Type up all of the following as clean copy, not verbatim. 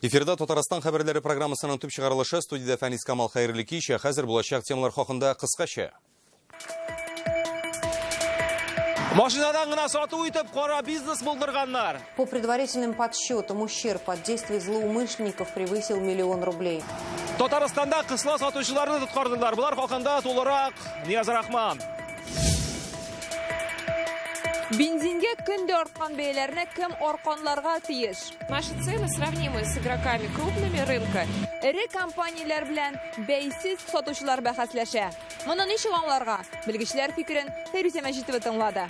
Эфирда Татарстан хәбәрләре программасының төп чыгарылышы. Студиядә Фәнис Камал, хәерле кич. Хәзер булачак темалар хакында кыскача. Машинадан гына сату итеп кара бизнес булдырганнар. По предварительным подсчетам, ущерб от действий злоумышленников превысил 1 000 000 рублей. Татарстанда кысла сатучыларны тоткардылар. Булар хакында тулырак Нияз Рахман. Бензинге көндә арткан бәяләрне кем арканларга тиеш? Наши цены сравнимы с игроками крупными рынка. Эре компанияләр белән бәйсез сатучылар бәхәсләшә. Моны ничек аңларга? Белгечләр фикерен Фәйрүзә Мәҗитова тыңлады.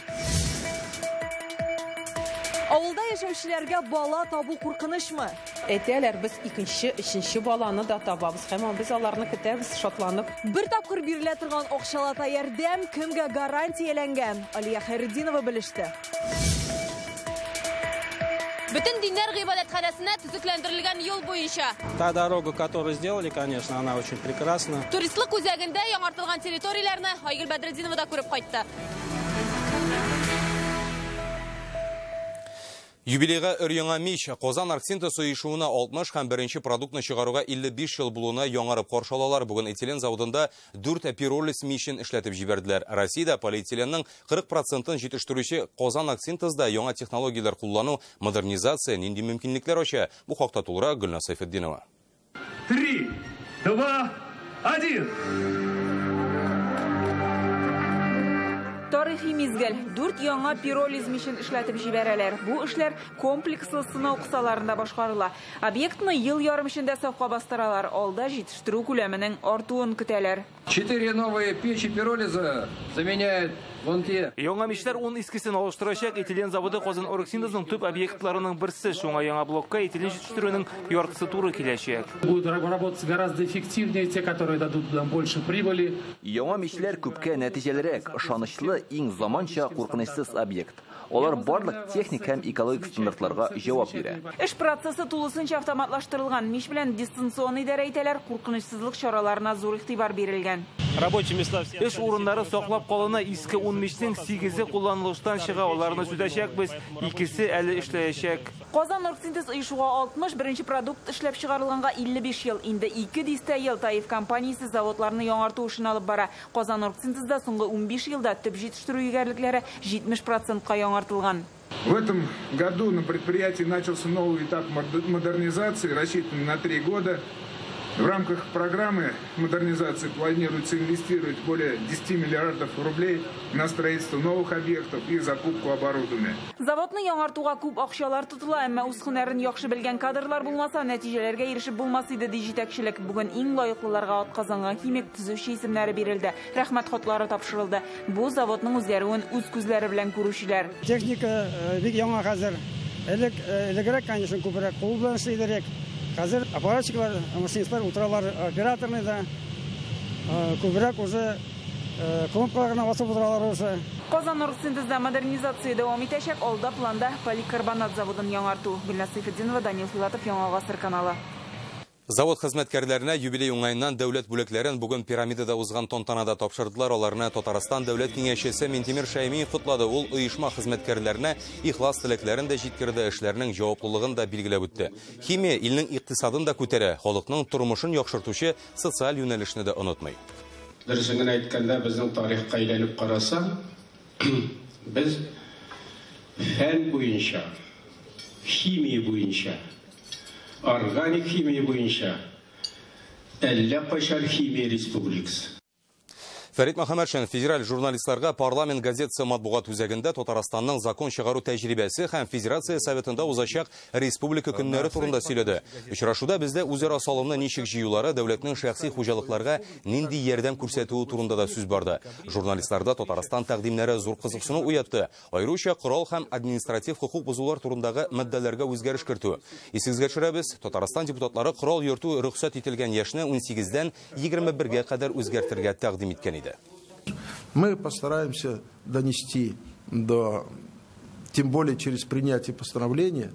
Авылда яшәүчеләргә бала табу куркынычмы? Әйтәләр, без икенче, өченче баланы да табабыз. Һәм без аларны көтәбез, шатланып. Бер тапкыр бирелә торган акчалата ярдәм кемгә гарантияләнгән? Алия Хәйретдинова белеште. Бөтен диннәр гыйбадәтханәсенә төзекләндерелгән юл буенча. Та дорога, которую сделали, конечно, она очень прекрасна. Туристлык үзәгендә яңартылган территорияләрне Айгөл Бәдретдинова да күреп кайтты. Юбилейга өр-яңа мич Казан Оргсинтез оешуына 60 һәм беренче продуктны чыгаруга 55 ел булуына яңарып каршы алалар. Бүген этилен заводында 4 пиролиз мичен эшләтеп җибәрделәр. Россиядә полиэтиленның 40%-ын җитештерүче Казан Оргсинтезда яңа технологияләр куллану, модернизация нинди мөмкинлекләр ача? Бу хакта тулырак Гөлназ Сайфетдинова. 3, 2, 1. Тарихи мизгел. 4 яңа пиролиз мичен эшләтеп җибәрәләр. Бу эшләр комплекслы сынау кысаларында башкарыла. Объектны ел ярым эчендә сафка бастыралар. Алда җитештерү күләменең артуын көтәләр. 4 новые печи пиролиза заменяют вон те. Яңа мичләр 10 искесен алыштырачак. Этилен заводы Казан Оргсинтезның төп объектларының берсе. Шуңа яңа блокка этилен җитештерүнең яртысы туры киләчәк. Будут работать гораздо эффективнее те, которые дадут нам больше прибыли. Яңа мичләр күпкә нәтиҗәлерәк, ышанычлы, иң заманча куркынычсыз объект. Алар барлык техник һәм экологик стандартларга җавап бирә. Эш процессы тулысынча автоматлаштырылган. Мич белән дистанцион идарә итәләр, куркынычсызлык чараларына зур игътибар бирелгән. Эш урыннары саклап калына. Иске 10 мичнең 8-е кулланылыштан чыга, аларны сүтәчәкбез, 2-се әле эшләячәк. Казан Оргсинтез оешуга 61 продукт эшләп чыгарылганга 55 ел. Инде 2 дистә ел Таиф компаниясе заводларны яңарту эшен алып бара. Казан Оргсинтезда соңгы 15 елда төп җитештерү егәрлекләре 70%-ка яңартылган. В этом году на предприятии начался новый этап модернизации, рассчитанный на 3 года. В рамках программы модернизации планируется инвестировать более 10 миллиардов рублей на строительство новых объектов и закупку оборудования. Заводны яңартуга күп акчалар тотыла, әмма үз һөнәрен яхшы белгән кадрлар булмаса, нәтиҗәләргә ирешеп булмас иде, ди җитәкчелек. Бүген иң лаеклыларга атказанган химик төзүче исемнәре бирелде, рәхмәт хатлары тапшырылды. Бу заводның үзгәрүен үз күзләре белән күрүчеләр. Техника бик яңа хәзер. Элегрәк, конечно, күбрәк кул белән эшлиләр. Хәзер аппаратчиклар, машинистлар утыралар операторныйда, күбрәк уже кнопкалар гына басып утыралар уже. Казан Оргсинтезда модернизация дәвам итәчәк. Алда планда поликарбонат заводын яңарту. Гөлназ Сайфетдинова, Данил Филатов, Яңа Гасыр каналы. Завод хезмәткәрләренә юбилей уңаеннан дәүләт бүләкләрен бүген пирамидада узган тантанада тапшырдылар. Аларны Татарстан дәүләт киңәшчесе Минтимер Шәймиев котлады. Ул оешма хезмәткәрләренә ихлас теләкләрен дә җиткерде, эшләренең җаваплылыгын да билгеләп үтте. Химия илнең икътисадын да күтәрә, халыкның тормышын яхшыртучы социаль юнәлешне дә онытмый. Дөресен генә әйткәндә, безнең тарихка әйләнеп карасаң, без фән буенча, химия буенча, органик химия буенча әллә кайчан химия республикасы. Фәрит Мөхәммәтшин федераль журналистларга Парламент газетасы матбугат үзәгендә Татарстанның закон чыгару тәҗрибәсе һәм Федерация Советында узачак республика көннәре турында сөйләде. Очрашуда бездә үзара салымны ничек җыюлары, дәүләтнең шәхси хуҗалыкларга нинди ярдәм күрсәтүе турында да сүз барды. Журналистларда Татарстан тәкъдимнәре зур кызыксыну уятты. Аеруча корал һәм административ хокук бозулар турындагы маддәләргә үзгәреш кертү. Исегезгә төшерәбез, Татарстан депутатлары корал йөртү рөхсәт ителгән яшьне 18-дән 21-гә кадәр үзгәртергә тәкъдим иткән иде. Мы постараемся донести до, тем более через принятие постановления,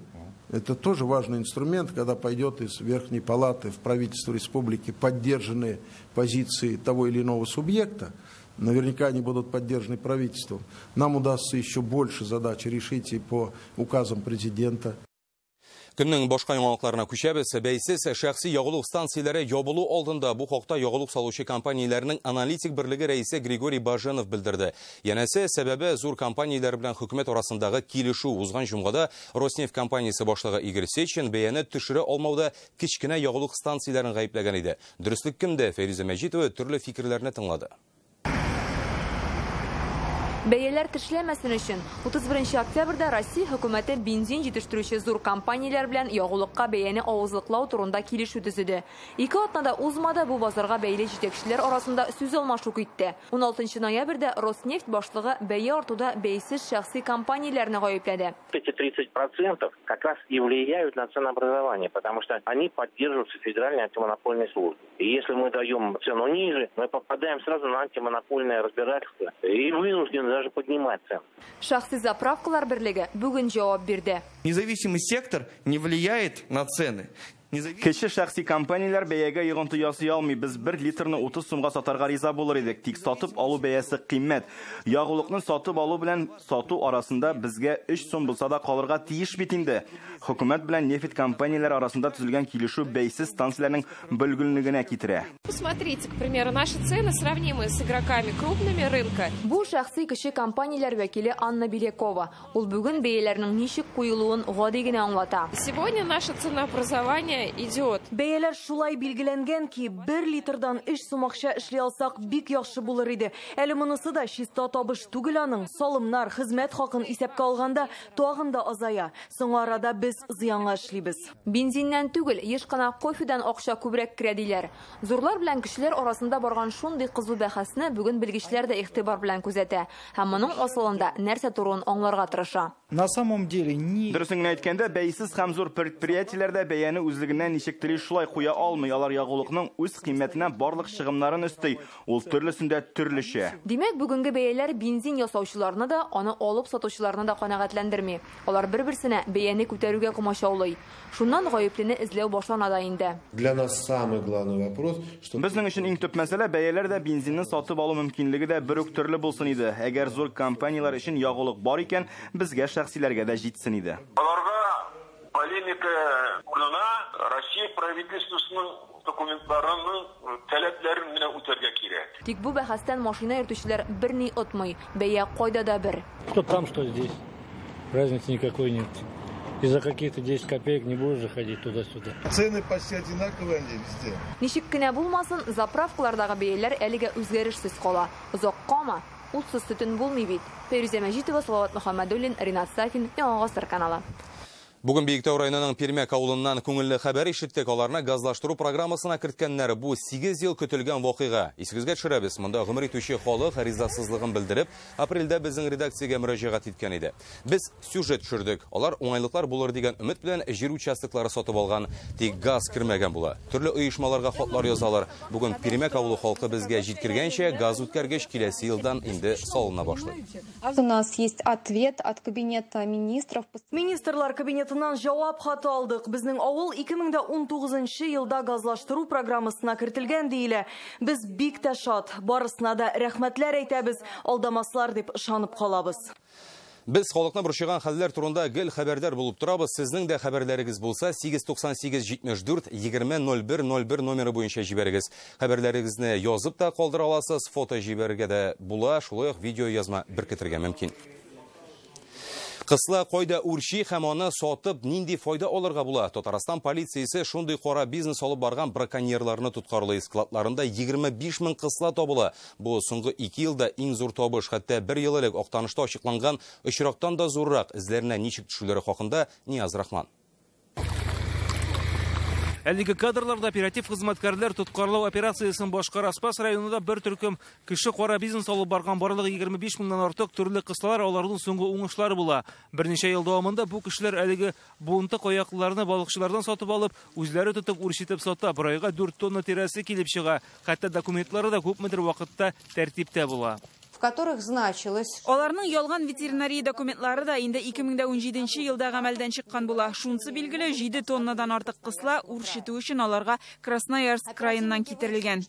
это тоже важный инструмент, когда пойдет из Верхней Палаты в правительство республики поддержанные позиции того или иного субъекта, наверняка они будут поддержаны правительством, нам удастся еще больше задач решить и по указам президента. Көннең башка яңалыкларына күчәбез. Бәйсез шәхси ягулык станцияләре ябылу алдында. Бу хакта ягулык салучы компанияләрнең аналитик берлеге рәисе Григорий Баженов белдерде. Янәсе, сәбәбе зур компанияләр белән хөкүмәт арасындагы килешү. Узган җомгада Роснефть компаниясе башлыгы Игорь Сечин бәяне төшерә алмауда кечкенә ягулык станцияләрен гаепләгән иде. Дөреслек кемдә? Фәйрүзә Мәҗитова төрле фикерләрне тыңлады. Бәяләр тешләмәсен өчен 31 октябрьдә Россия хөкүмәте бензин җитештерүче зур компанияләр белән ягулыкка бәяне авызлыклау турында килешү төзеде. 2 атна да узмады, бу базарга бәйле җитәкчеләр арасында сүз алмашу китте. 16 ноябрьдә Роснефть башлыгы бәя артуда бәйсез шәхси компанияләрне гаепләде. Эти 30% как раз и влияют на ценообразование, потому что они поддерживаются Федеральной антимонопольной службой. И если мы даем цену ниже, мы попадаем сразу на антимонопольное разбирательство и вынуждены даже поднимать цены. Шәхси заправкалар берлеге бүген җавап бирде. Независимый сектор не влияет на цены. Кече шәхси компанияләр бәягә йогынты ясый алмый. Без 1 литрны 30 сумга сатарга риза булыр идек. Тик сатып алу бәясе кыйммәт. Ягулыкны сатып алу белән сату арасында безгә 3 сум булса да калырга тиеш бит инде. Хөкүмәт белән нефть компанияләре арасында төзелгән килешү бәйсез станцияләрнең бөлгенлегенә китерә. Посмотрите, к примеру, наши цены сравнимы с игроками крупными рынка. Бу шәхси кече компанияләр вәкиле Анна Белякова. Ул бүген бәяләрнең ничек куелуын гади генә аңлата. Сегодня наше ценообразование идет. Бәяләр шулай билгеләнгән ки, 1 литрдан 3 сум акча эшли алсак, бик яхшы булыр иде. Әле монысы да чиста табыш түгел аның. Салымнар, хезмәт хакын исәпкә алганда тагын да азая. Соңгы арада без зыянга эшлибез. Бензиннән түгел, еш кына кофедан акча күбрәк керә диләр. Зурлар белән кешеләр арасында барган шундый кызу бәхәсне бүген белгечләр дә игътибар белән күзәтә һәм моның асылында нәрсә торуын аңларга тырыша. На самом деле не... Дөресен генә әйткәндә, бәйсез һәм зур предприятиеләр дә бәяне үзлегеннән ничек тели шулай куя алмый. Алар ягулыкның үз кыйммәтенә барлык чыгымнарын өсти. Ул төрлесендә төрлечә. Димәк, бүгенге бәяләр бензин ясаучыларны да, аны алып сатучыларны да канәгатьләндерми. Алар бер-берсенә бәяне күтәрүгә комачаулый. Шуннан гаеплене эзләү башлана да инде. Для нас самый главный вопрос, что безнең өчен иң төп мәсьәлә бәяләр дә, бензинны сатып алу мөмкинлеге дә бер үк төрле булсын иде. Әгәр зур компанияләр өчен ягулык бар икән, безгә шәхсиләргә дә җитсен иде. Аларга полемика урынына Россия правительствосының документларының таләпләрен менә үтәргә кирәк. Тик бу бәхәстән машина йөртүчеләр берни отмый. Бәя кайда да бер. Что там, что здесь. Разницы никакой нет. Из-за каких-то 10 копеек не будешь заходить туда-сюда. Цены почти одинаковые они везде. Ничек кенә булмасын, заправкалардагы бәяләр әлегә үзгәрешсез кала. Озаккамы? Утсыз төтен булмый бит. Фәйрүзә Мәҗитова, Салават Мөхәммәдуллин, Ринат Сафин, Яңа Гасыр каналы. Бүген Биектау районының Пермяк авылыннан күңелле хәбәр ишеттек. Аларны газлаштыру программасына керткәннәр. Бу 8 ел көтелгән вакыйга. Исегезгә төшерәбез, монда гомер итүче халык ризасызлыгын белдереп, апрельдә безнең редакциягә мөрәҗәгать иткән иде. Без сюжет төшердек. Алар уңайлыклар булыр дигән өмет белән җир участоклары сатып алган, тик газ кермәгән була. Төрле оешмаларга хатлар язалар. Бүген Пермяк авылы халкы безгә җиткергәнчә, газ үткәргеч киләсе елдан инде салына башлый. У нас есть ответ от кабинета министров. Министрлар кабинетыннан җавап хаты алдык. Безнең авыл 2019 елда газлаштыру программасына кертелгән диелә. Без бик тә шат. Барысына да рәхмәтләр әйтәбез. Алдамаслар дип ышанып калабыз. Без халыкны борчыган хәлләр турында гел хәбәрдар булып торабыз. Сезнең дә хәбәрләрегез булса 898 74 20 01 01 номеры буенча җибәрегез. Хәбәрләрегезне язып та калдыра аласыз, фото җибәрергә дә була, шулай ук видео язма беркетергә мөмкин. Кысла кайда үрчи һәм аны сатып нинди файда алырга була? Татарстан полициясе шундый кара бизнес алып барган браконьерларны тоткарлый. Складларында 25 мең кысла табыла. Бу соңгы 2 елда иң зур табыш, хәтта бер ел элек Актанышта ачыкланган очрактан да зуррак. Эзләренә ничек төшүләре хакында Нияз Рахман. Әлеге кадрларда оператив хезмәткәрләр тоткарлау операциясен башкара. Спас районында бер төркем кеше кара бизнес алып барган, барлыгы 25 меңнән артык төрле кыслалар аларның соңгы уңышлары була. Берничә ел дәвамында бу кешеләр әлеге буынтык аяклыларны балыкчылардан сатып алып, үзләре тотып үрчетеп сата. Бер айга 4 тонна тирәсе килеп чыга. Хәтта документлары да күпмедер вакытта тәртиптә була. В которых значилось. Аларның ялган ветеринария документлары да инде 2017 елда гамәлдән чыккан була. Шунысы билгеле, 7 тоннадан артык кысла үрчетү өчен аларга Красноярск краеннан китерелгән.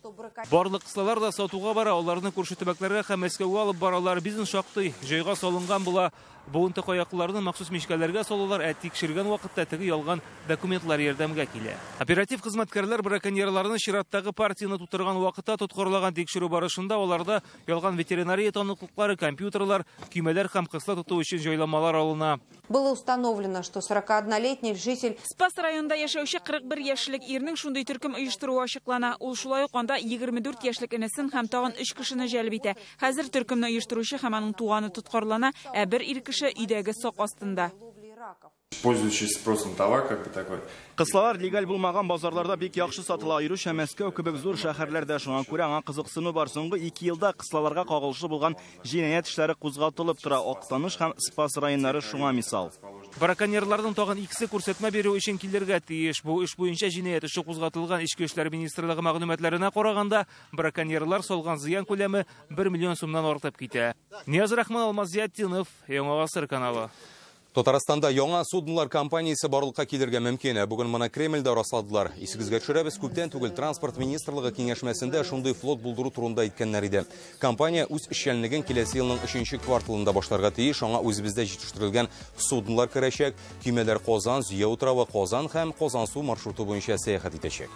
Барлык кыслалар да сатуга бара, аларны күрше төбәкләргә һәм Мәскәүгә алып баралар. Бизнес шактый җайга салынган була. Буынтык аякларны махсус мичкәләргә салалар, ә тикшергән вакытта теге ялган документлар ярдәмгә килә. Оператив хезмәткәрләр браконьерларны чираттагы партияне тутырган вакытта тоткарлаган. Тикшерү барышында аларда ялган ветеринария таныклыклары, компьютерлар, көймәләр һәм кысла тоту өчен җайламалар алына. Было установлено, что 41-летний житель Спас районында яшәүче 41 яшьлек ирнең шундый төркем оештыруы ачыклана. Ул шулай ук анда 24 яшьлек энесен һәм тагын 3 кешене җәлеп итә. Хәзер төркемне оештыручы һәм аның туганы тоткарлана, ә бер ир кеше өйдәге сак астында. Пользующийся спросом товар, как бы такой. Кыслалар легаль булмаган базарларда бик яхшы сатыла, аеруча Мәскәү кебек зур шәһәрләрдә. Шуңа күрә аңа кызыксыну бар. Соңгы 2 елда кыслаларга кагылышлы булган җинаять эшләре кузгатылып тора. Актаныш һәм Спас районнары шуңа мисал. Браконьерларның тагын икесе күрсәтмә бирү өчен килергә тиеш. Бу эш буенча җинаять эше кузгатылган. Эчке эшләр министрлыгы мәгълүматларына караганда, браконьерлар салган зыян күләме 1 миллион сумнан артып китә. Нияз Рахман, Алмаз Зиятдинов, Яңа Гасыр каналы. Татарстанда яңа суднолар компаниясе барлыкка килергә мөмкин. Бүген моны Кремльдә расладылар. Исегезгә төшерәбез, күптән түгел Транспорт министрлыгы киңәшмәсендә шундый флот булдыру турында әйткәннәр иде. Компания үз эшчәнлеген киләсе елның 3нче кварталында башларга тиеш. Аңа үзебездә җитештерелгән суднолар керәчәк. Көймәләр Казан, Зөя утравы, Казан һәм Казансу маршруты буенча сәяхәт итәчәк.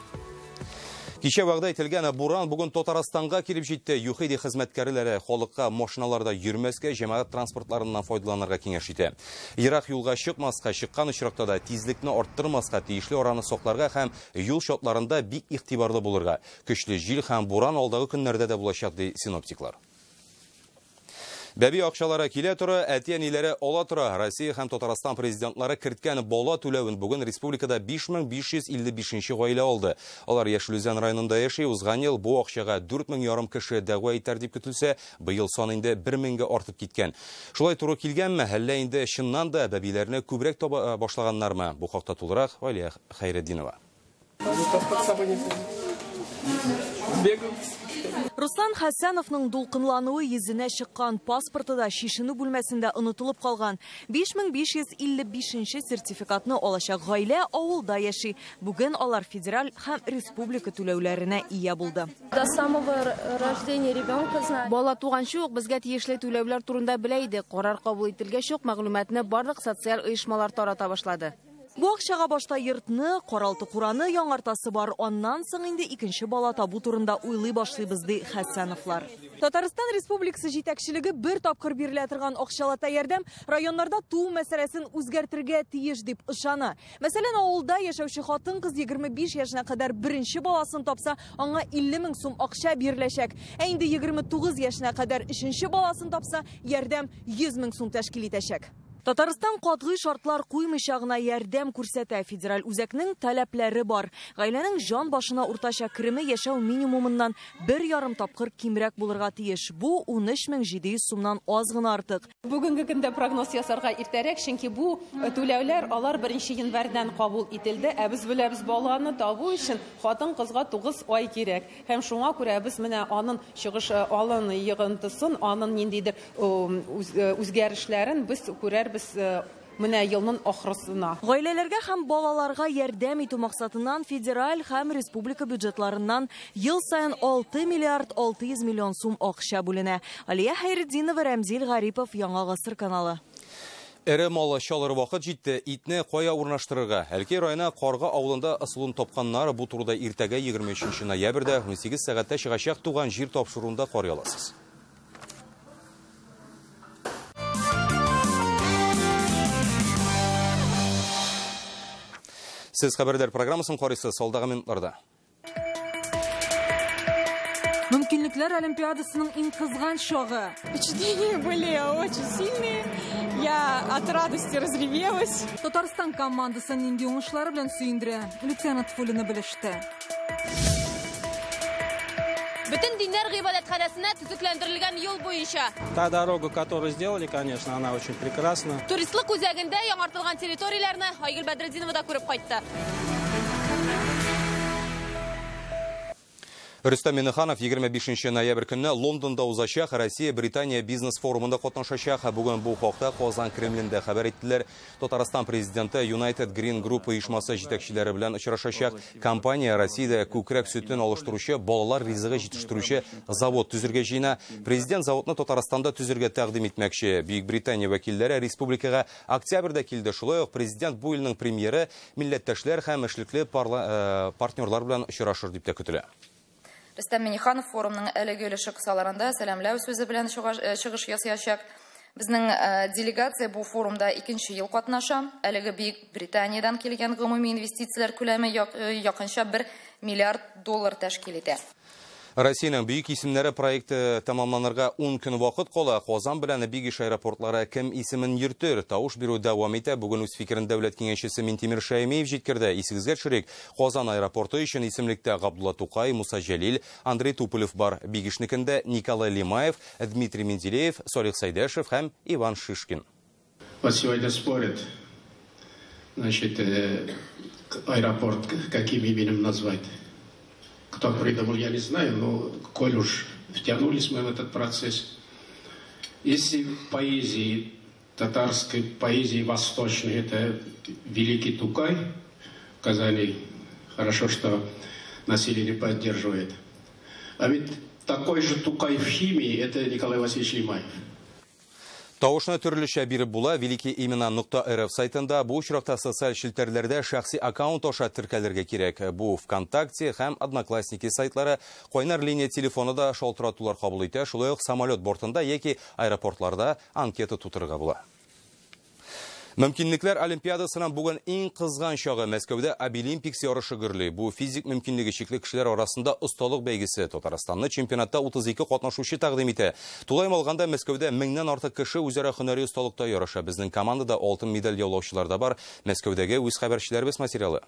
Кичә вәгъдә ителгән буран бүген Татарстанга килеп җитте. ЮХИДИ хезмәткәрләре халыкка машиналарда йөрмәскә, җәмәгать транспортларыннан файдаланырга киңәш итә. Ерак юлга чыкмаска, чыккан очракта да тизлекне арттырмаска, тиешле араны сакларга һәм юл шартларында бик игътибарлы булырга. Көчле җил һәм буран алдагы көннәрдә дә булачак, ди синоптиклар. Бәби акчалары килә тора, әти-әниләре ала тора. Россия һәм Татарстан президентлары керткән бала түләвен бүген республикада 5555 гаилә алды. Алар Яшел Үзән районында яши. Узган ел бу акчага 4500 кеше дәгъва итәр дип көтелсә, быел сан инде 1000гә артып киткән. Шулай туры килгәнме, әллә инде чыннан да бәбиләрне күбрәк таба башлаганнармы? Бу хакта тулырак Валия Хәйретдинова. Руслан Хәсәновның дулкынлануы йөзенә чыккан, паспорты да шешенү бүлмәсендә онытылып калган. 5555 сертификатны алачак гаилә авылда яши. Бүген алар федераль һәм республика түләүләренә ия булды. До самого рождения ребенка знали. Бала туганчы ук безгә тиешле түләүләр турында белә иде. Карар кабул ителгәч үк мәгълүматны барлык социаль оешмалар тарата башлады. Бу акчага башта йортны, каралты-кураны яңартасы бар, аннан соң инде икенче бала табу турында уйлый башлыйбыз, ди Хәсәновлар. Татарстан Республикасы җитәкчелеге бер тапкыр бирелә торган акчалата ярдәм районнарда туу мәсьәләсен үзгәртергә тиеш дип ышана. Мәсәлән, авылда яшәүче хатын-кыз 25 яшенә кадәр беренче баласын тапса, аңа 50 мең сум акча биреләчәк. Ә инде 29 яшенә кадәр өченче баласын тапса, ярдәм 100 мең сум тәшкил итәчәк. Татарстан катгый шартлар куймыйча гына ярдәм күрсәтә. Федераль үзәкнең таләпләре бар. Гаиләнең җан башына уртача кереме яшәү минимумыннан 1,5 тапкыр кимрәк булырга тиеш. Бу 13700 сумнан аз гына артык. Бүгенге көндә прогноз ясарга иртәрәк, чөнки бу түләүләр алар 1 январьдан кабул ителде. Ә без беләбез, баланы табу өчен хатын-кызга 9 ай кирәк. Һәм шуңа күрә без менә аның чыгыш алын йыгынтысын, аның ниндидер үзгәрешләрен без күрәрбез менә елның ахырысына. Гаиләләргә һәм балаларга ярдәм итү максатыннан федераль һәм республика бюджетларыннан ел саен 6 миллиард 600 миллион сум акча бүленә. Алия Хәйретдинова, Рәмзил Гарипов, Яңа Гасыр каналы. Эре малы чалыр вакыт җитте, итне кая урнаштырырга? Әлки районы Карга авылында ысулын тапканнар. Бу турыда иртәгә 23 ноябрьдә 18 сәгатьтә чыгачак туган җир тапшыруында карый аласыз. Сез хәбәрләр программасын карыйсыз алдагы минутларда. Мөмкинлекләр олимпиадасының иң кызган чагы. Впечатления были очень сильные. Я от радости разревелась. Татарстан командасы нинди уңышлары белән сөендерә? Люциана Тфулина белеште. Бөтен диннәр гыйбадәтханәсенә төзекләндерелгән юл буенча. Та дорога, которую сделали, конечно, она очень прекрасна. Туристлык үзәгендә яңартылган территорияләрне Айгөл Бәдретдинова да күреп кайтты. Рөстәм Миңнеханов 25 ноябрь көнне Лондонда узачак Россия-Британия бизнес-форумында катнашачак. Бүген бу хакта Казан Кремлендә хәбәр иттеләр. Татарстан президенты United Green Group оешмасы җитәкчеләре белән очрашачак. Компания Россиядә күкрәк сөтен алыштыручы балалар ризыгы җитештерүче завод төзергә җыена. Президент заводны Татарстанда төзергә тәкъдим итмәкче. Бөек Британия вәкилләре республикага октябрьдә килде. Шулай ук президент бу илнең премьеры, милләттәшләр һәм эшлекле партнерлар белән очрашыр дип тә көтелә. Рөстәм Миңнеханов форумның әлеге өлеше кысаларында сәламләү сүзе белән чыгыш ясаячак. Безнең делегация бу форумда икенче ел катнаша. Әлеге Бөек Британиядән килгән гомуми инвестицияләр күләме якынча 1 миллиард доллар тәшкил итә. Россиянең бөек исемнәре проекты тәмамланырга 10 көн вакыт кала. Казан белән Бигеш аэропортлары кем исемен йөртер? Тавыш бирү дәвам итә. Бүген үз фикерен дәүләт киңәшчесе Минтимер Шәймиев җиткерде. Исегезгә төшерик, Казан аэропорты өчен исемлектә Габдулла Тукай, Муса Җәлил, Андрей Туполев бар. Бигешнекендә Николай Лимаев, Дмитрий Менделеев, Салих Сайдашев һәм Иван Шишкин. Вот сегодня спорят, значит, аэропорт каким именем назвать. Кто придумал, я не знаю, но коль уж втянулись мы в этот процесс. Если в поэзии, татарской поэзии восточной, это великий Тукай в Казани, хорошо, что население поддерживает. А ведь такой же Тукай в химии, это Николай Васильевич Лимаев. Тавышны төрлечә биреп була. Великие имена .рф сайтында. Бу очракта социаль челтәрләрдә шәхси аккаунт аша теркәлергә кирәк. Бу ВКонтакте һәм Одноклассники сайтлары. Кайнар линия телефоны да шалтыратулар кабул итә. Шулай ук самолет бортында яки аэропортларда анкета тутырырга була. Мөмкинлекләр Олимпиадасының бүген иң кызган чагы. Мәскәүдә Абилимпикс ярышы гөрли. Бу физик мөмкинлеге чикле кешеләр арасында осталык бәйгесе. Татарстанны чемпионатта 32 катнашучы тәкъдим итә. Тулаем алганда Мәскәүдә 1000-нән артык кеше үзара һөнәри осталыкта ярыша. Безнең командада алтын медаль яулаучылар да бар. Мәскәүдәге үз хәбәрчеләребез материалы.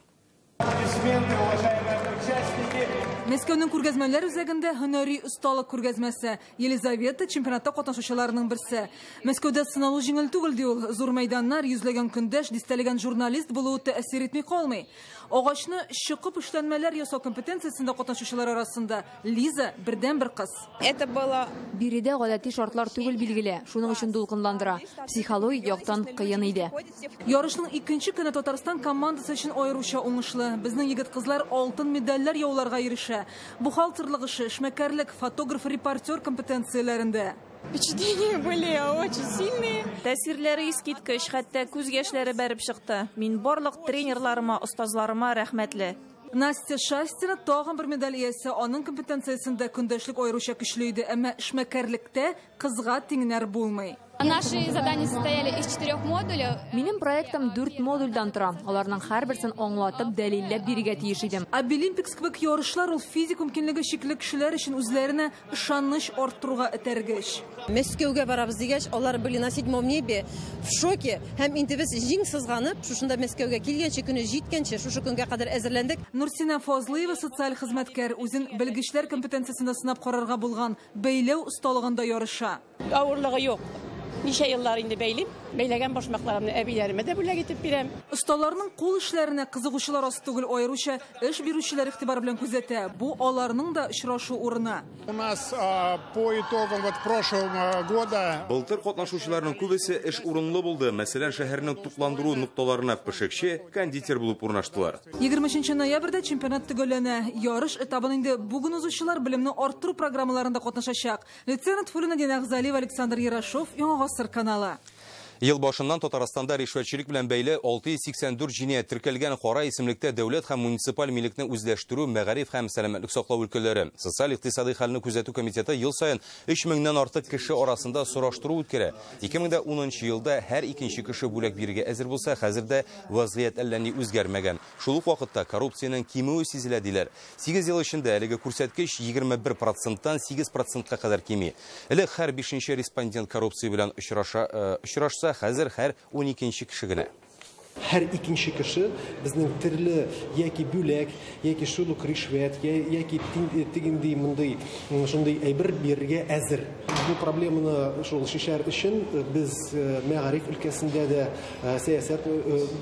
Мәскәүнең күргәзмәләр үзәгендә һөнәри осталык күргәзмәсе. Елизавета чемпионатта катнашучыларның берсе. Мәскәүдә сыналу җиңел түгел ди ул. Зур мәйданнар, йөзләгән көндәш, дистәләгән журналист булуы тәэсир итми калмый. Агачны чокып эшләнмәләр ясау компетенциясендә катнашучылар арасында Лиза бердән-бер кыз. Это было Биредә гадәти шартлар түгел билгеле. Шуның өчен дулкынландыра. Психологик яктан кыен иде. Ярышның икенче көне Татарстан командасы өчен аеруча уңышлы. Безнең егет-кызлар алтын медальләр яуларга ирешә. Бухгалтерлык эше, эшмәкәрлек, фотограф-репортер компетенцияләрендә. Впечатления были очень сильные. Тәэсирләре искиткеч, хәтта күз яшьләре бәреп чыкты. Мин барлык тренерларыма, остазларыма рәхмәтле. Настя Шастина тагын бер медаль иясе. Аның компетенциясендә көндәшлек аеруча көчле иде, әмма эшмәкәрлектә кызга тиңнәр булмый. Наши задания состояли из 4 модулей. Минем проектым 4 модульдан тора. Аларның һәрберсен аңлатып, дәлилләп бирергә тиеш идем. Абилимпикс кебек ярышлар ул физик мөмкинлеге чикле кешеләр өчен үзләренә ышаныч арттыруга этәргеч. Мәскәүгә барабыз дигәч, алар были на седьмом небе, в шоке. Һәм инде без җиң сызганып, шушында Мәскәүгә килгәнче, көне җиткәнче, шушы көнгә кадәр әзерләндек. Нурсина Фазлыева социаль хезмәткәр, үзен белгечләр компетенциясендә сынап карарга булган, бәйләү осталыгында ярыша. Авырлыгы юк. Ничә еллар инде бәйлим, бәйләгән башмакларымны әбиләремә дә бүләк итеп бирәм. Осталарның кул эшләренә кызыгучылар аз түгел, аеруча эш бирүчеләр игътибар белән күзәтә. Бу аларның да очрашу урыны. У нас по итогам вот прошлого года Былтыр катнашучыларның күбесе эш урынлы булды. Мәсәлән, шәһәрнең тукландыру нокталарына пешекче, кондитер булып урнаштылар. 23 ноябрьдә чемпионат төгәлләнә. Ярыш этабын инде бүген узучылар белемне арттыру программаларында катнашачак. Лейтенант Фулина Дина Әгъзалиева, Александр Ярашов, Яңа Гасыр каналы. Ел башыннан Татарстанда ришвәтчелек белән бәйле 684 җинаять теркәлгән. Кара исемлектә дәүләт һәм муниципаль милекне үзләштерү, мәгариф һәм сәламәтлек саклау өлкәләре. Социаль-икътисади хәлне күзәтү комитеты ел саен 3000-нән артык кеше арасында сораштыру үткәрә. 2010 елда һәр икенче кеше бүләк бирергә әзер булса, хәзер дә вазгыять әллә ни үзгәрмәгән. Шул ук вакытта коррупциянең кимүе сизелә диләр. 8 ел эчендә әлеге күрсәткеч 21%-тан 8%-ка кадәр кими. Элек һәр 5-нче респондент коррупция белән очрашса, хәзер һәр 12-нче кеше генә. Һәр икенче кеше безнең төрле яки бүләк, яки шул ук ришвәт, яки тегендәй мондый шундый әйбер бирергә әзер. Бу проблеманы шул чишәр өчен без мәгариф өлкәсендә дә, сәясәт,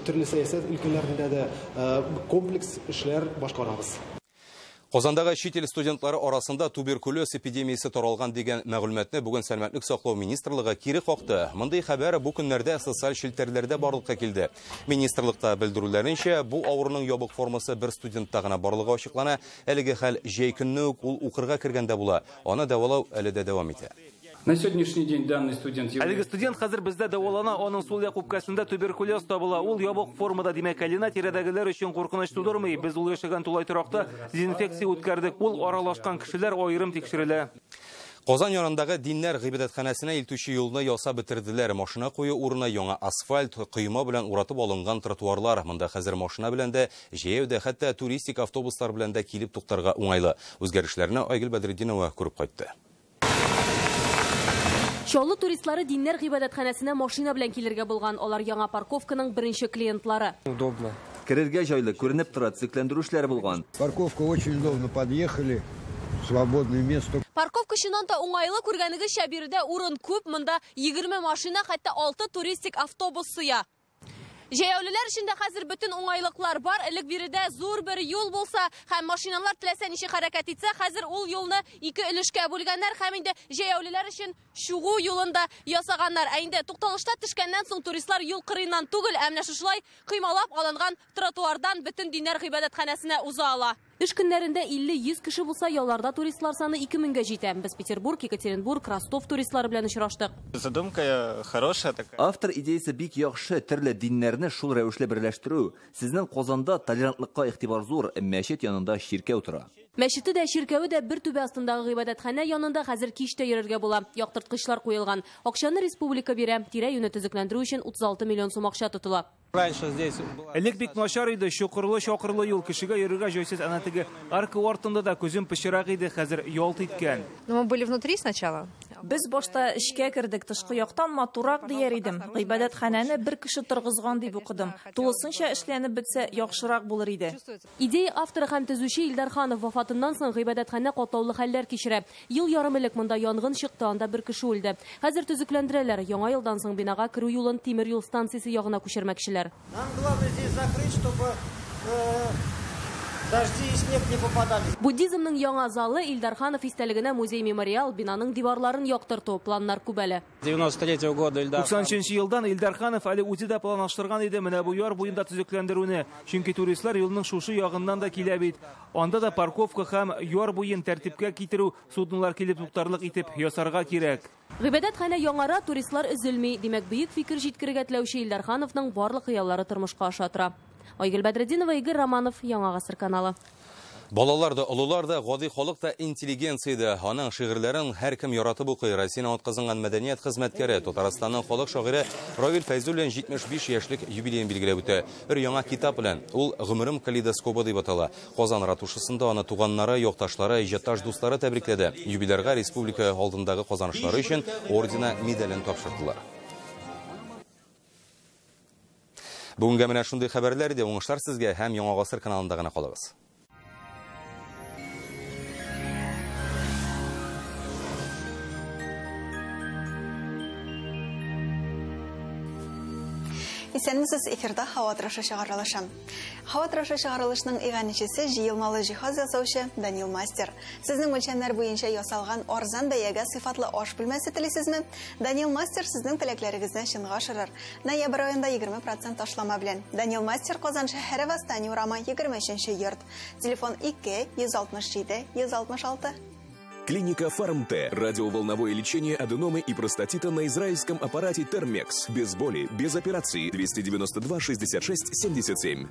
төрле сәясәт өлкәләрендә дә комплекс эшләр башкарабыз. Казандагы чит ил студентлары арасында туберкулез эпидемиясе таралган дигән мәгълүматны бүген Сәламәтлек саклау министрлыгы кире какты. Мондый хәбәр бу көннәрдә социаль челтәрләрдә барлыкка килде. Министрлыкта белдерүләренчә, бу авыруның ябык формасы бер студентта гына барлыгы ачыклана. Әлеге хәл җәй көнне үк ул укырга кергәндә була. Аны дәвалау әле дә дәвам итә. На сегодняшний день данный студент... Әлеге студент хәзер бездә дәвалана, аның сул як үпкәсендә туберкулез табыла. Ул ябык формада, димәк, әленә тирәдәгеләр өчен куркыныч тудырмый. Без ул яшәгән тулай торакта дезинфекция үткәрдек. Ул аралашкан кешеләр аерым тикшерелә. Казан янындагы диннәр гыйбадәтханәсенә илтүче юлны ясап бетерделәр. Машина кую урыны яңа асфальт, койма белән уратып алынган тротуарлар. Монда хәзер машина белән дә, җәяү дә, хәтта туристик автобуслар белән дә килеп туктарга уңайлы. Үзгәрешләрне Айгөл Бәдретдинова күреп кайтты. Чаллы туристлары диннәр гыйбадәтханәсенә машина белән килергә булган. Алар яңа парковканың беренче клиентлары. Удобно. Керергә җайлы, күренеп тора, төзекләндерү эшләре булган. Парковка очень удобно, подъехали, свободное место. Парковка чыннан да уңайлы, күргәнегезчә, биредә урын күп, монда 20 машина, хәтта 6 туристик автобус сыя. Җәяүлеләр өчен дә хәзер бөтен уңайлыклар бар. Элек биредә зур бер юл булса һәм машиналар теләсә ничек хәрәкәт итсә, хәзер ул юлны ике өлешкә бүлгәннәр һәм инде җәяүлеләр өчен чыгу юлын да ясаганнар. Ә инде тукталышта төшкәннән соң туристлар юл кырыеннан түгел, ә менә шушылай коймалап алынган тротуардан бөтен диннәр гыйбадәтханәсенә уза ала. Эш көннәрендә 50-100 кеше булса, ялларда туристлар саны 2000гә җитә. Без Петербург, Екатеринбург, Ростов туристлары белән очраштык. Задумка хорошая такая. Автор идеясы бик яхшы, төрле диннәрне шул рәвешле берләштерү. Сезнең Казанда толерантлыкка игътибар зур, мәчет янында чиркәү тора. Мәчете дә, чиркәве дә бер түбә астындагы гыйбадәтханә янында хәзер кич тә йөрергә була. Яктырткычлар куелган. Акчаны республика бирә. Тирә-юньне төзекләндерү өчен 36 миллион сум акча тотыла. Элек бик начар иде, чокырлы-чакырлы юл, кешегә йөрергә җайсыз. Ана теге арка артында да күзем пычрак иде, хәзер ялт иткән. Мы были внутри сначала. Без башта эчкә кердек, тышкы яктан матуррак дияр идем. Гыйбадәтханәне бер кеше торгызган дип укыдым. Тулысынча эшләнеп бетсә, яхшырак булыр иде. Идея авторы һәм төзүче Илдар Ханов вафатыннан соң гыйбадәтханә катлаулы хәлләр кичерә. Ел ярым элек монда янгын чыкты, анда бер кеше үлде. Хәзер төзекләндерәләр. Яңа елдан соң бинага керү юлын тимер юл станциясе ягына күчермәкчеләр. Нам главное здесь закрыть, чтобы дожди и снег не попадали. Буддизмның яңа залы Илдар Ханов истәлегенә музей-мемориал, бинаның диварларын яктырту, планнар күп әле. 93 года Илдар 93 елдан Илдар Ханов әле үзе дә планлаштырган иде менә бу яр буенда төзекләндерүне. Чөнки туристлар юлның шушы ягыннан да килә бит. Анда да парковка һәм яр буен тәртипкә китерү, суднолар килеп туктарлык итеп ясарга кирәк. Гыйбадәтханә яңара, туристлар өзелми. Димәк, бөек фикер җиткерергә теләүче Илдар Хановның барлык хыяллары тормышка аша тора. Айгөл Бәдретдинова, Игорь Романов, Яңа Гасыр каналы. Балалар да, олылар да, гади халык та интеллигенция. Аның шигырьләрен һәркем яратып укый. Россиянең атказанган мәдәният хезмәткәре, Татарстанның халык шагыйре Равил Фәйзуллин 75 яшьлек юбилеен билгеләп үтә. Бер яңа китап белән. Ул «Гомерем калейдоскобы» дип атала. Казан ратушасында аны туганнары, якташлары, иҗатташ дуслары тәбрикләде. Юбилярга республика алдындагы казанышлары өчен ордена медален тапшырдылар. Бүгенгә менә шундый хәбәрләр иде. Уңышлар сезгә һәм Яңа Гасыр каналында гына калыгыз. Исәнмесез, эфирда һава торышы чыгарылышы. Һава торышы чыгарылышының иганәчесе җыелмалы җиһаз ясаучы Данил Мастер. Сезнең үлчәмнәр буенча ясалган арзан бәягә сыйфатлы аш бүлмәсе телисезме? Данил Мастер сезнең теләкләрегезне чынга ашырыр. Ноябрь аенда 20% ташлама белән. Данил Мастер, Казан шәһәре, Восстание урамы, 23 йорт. Телефон 2 167 166. Клиника Фарм-Т. Радиоволновое лечение аденомы и простатита на израильском аппарате Термекс. Без боли, без операции. 292 66 77.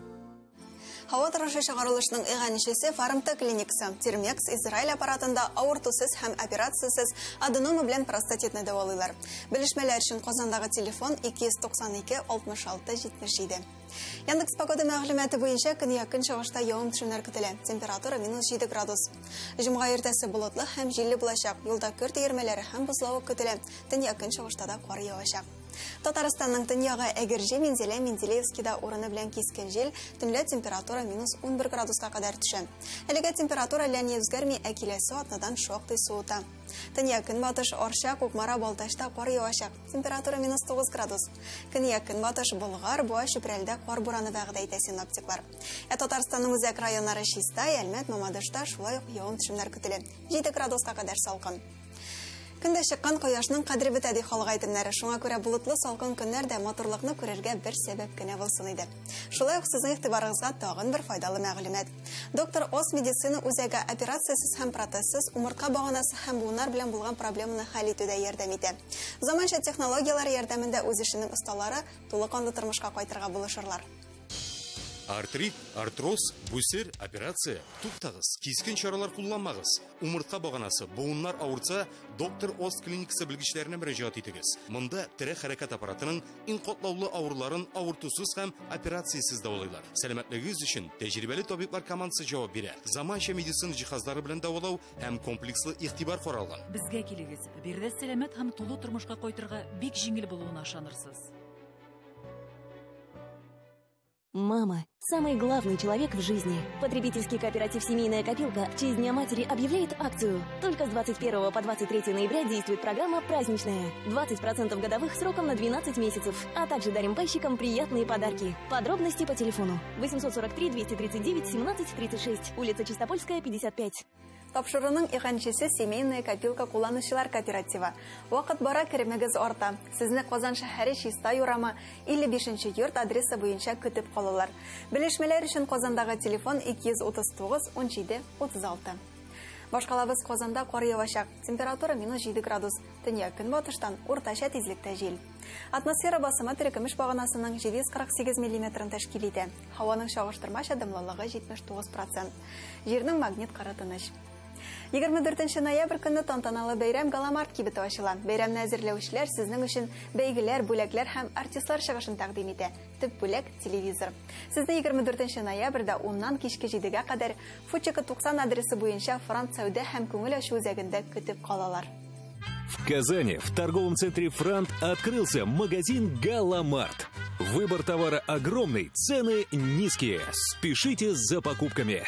Һава торышы чыгарылышының иганәчесе Фарм-Т клиникасы. Термекс Израиль аппаратында авыртусыз һәм операциясез аденома белән простатитны дәвалыйлар. Белешмәләр өчен Казандагы телефон 292 66 77. Яндекс погода мәгълүматы буенча көньяк-көнчыгышта явым-төшемнәр көтелә. Температура -7 градус. Җомга иртәсе болытлы һәм җилле булачак. Юлда көр төермәләре һәм бозлавык көтелә. Төньяк-көнчыгышта да кар явачак. Татарстанның төньягы Әгерҗе, Минзәлә, Менделеевскида урыны белән кискен җил, төнлә температура минус 11 градуска кадәр төшә. Әлегә температура әллә ни үзгәрми, ә киләсе атнадан шактый суыта. Төньяк көнбатыш Арча, Кукмара, Балтачта кар явачак. Температура минус 9 градус. Көньяк көнбатыш Болгар, Буа, Чүпрәлдә кар бураны вәгъдә итә синоптиклар. Ә Татарстанның үзәк районнары Чистай, Әлмәт, Мамадышта шулай ук явым-төшемнәр көтелә. 7 градуска кадәр салкын. Көндә чыккан кояшның кадере бетә ди халык әйтемнәре. Шуңа күрә болытлы салкын көннәрдә матурлыкны күрергә бер сәбәп кенә булсын иде. Шулай ук сезнең игътибарыгызга тагын бер файдалы мәгълүмат. Доктор Ос медицина үзәге операциясез һәм протезсыз умыртка баганасы һәм буыннар белән булган проблеманы хәл итүдә ярдәм итә. Заманча технологияләр ярдәмендә үз эшенең осталары тулы канлы тормышка кайтырга булышырлар. Артрит, артроз, бүсер, операция. Туктагыз, кискен чаралар кулланмагыз. Умыртка баганасы, буыннар авыртса, Доктор Ост клиникасы белгечләренә мөрәҗәгать итегез. Монда тере хәрәкәт аппаратының иң катлаулы авыруларын авыртусыз һәм операциясез дәвалыйлар. Сәламәтлегегез өчен тәҗрибәле табиблар командасы җавап бирә. Заманча медицина җиһазлары белән дәвалау һәм комплекслы игътибар каралган. Безгә килегез. Биредә сәламәт һәм тулы тормышка кайтырга бик җиңел булуына ышанырсыз. Мама – самый главный человек в жизни. Потребительский кооператив «Семейная копилка» в честь Дня матери объявляет акцию. Только с 21 по 23 ноября действует программа «Праздничная». 20% годовых сроком на 12 месяцев. А также дарим пайщикам приятные подарки. Подробности по телефону 843 239 17 36, улица Чистопольская, 55. Тапшыруның иганчесе «Семейная копилка» кулланучылар кооперативы. Вакыт бара, керемегез арта. Сезне Казан шәһәре Чистай урамы 55 йорт адресы буенча көтеп калалар. Белешмәләр өчен Казандагы телефон 239 17 36. Башкалабыз Казанда кар явачак. Температура минус 7 градус. Төньяк көнбатыштан уртача тизлектә җил. Атмосфера басымы терекөмеш баганасының 748 миллиметрын тәшкил итә. Һаваның чагыштырмача дымлылыгы 79%. Җирнең магнит кыры тыныч. 24 ноябрь көнне тантаналы бәйрәм Галамарт кибете ачыла. Бәйрәмне әзерләүчеләр сезнең өчен бәйгеләр, бүләкләр һәм артистлар чыгышын тәкъдим итә. Төп бүләк телевизор. Сезне 24 ноябрьдә 10-нан кичке 7-гә кадәр Фучика 90 адресы буенча Франт сәүдә һәм күңел ачу үзәгендә көтеп калалар. В Казани в торговом центре «Франт» открылся магазин «Галамарт». Выбор товара огромный, цены низкие. Спешите за покупками.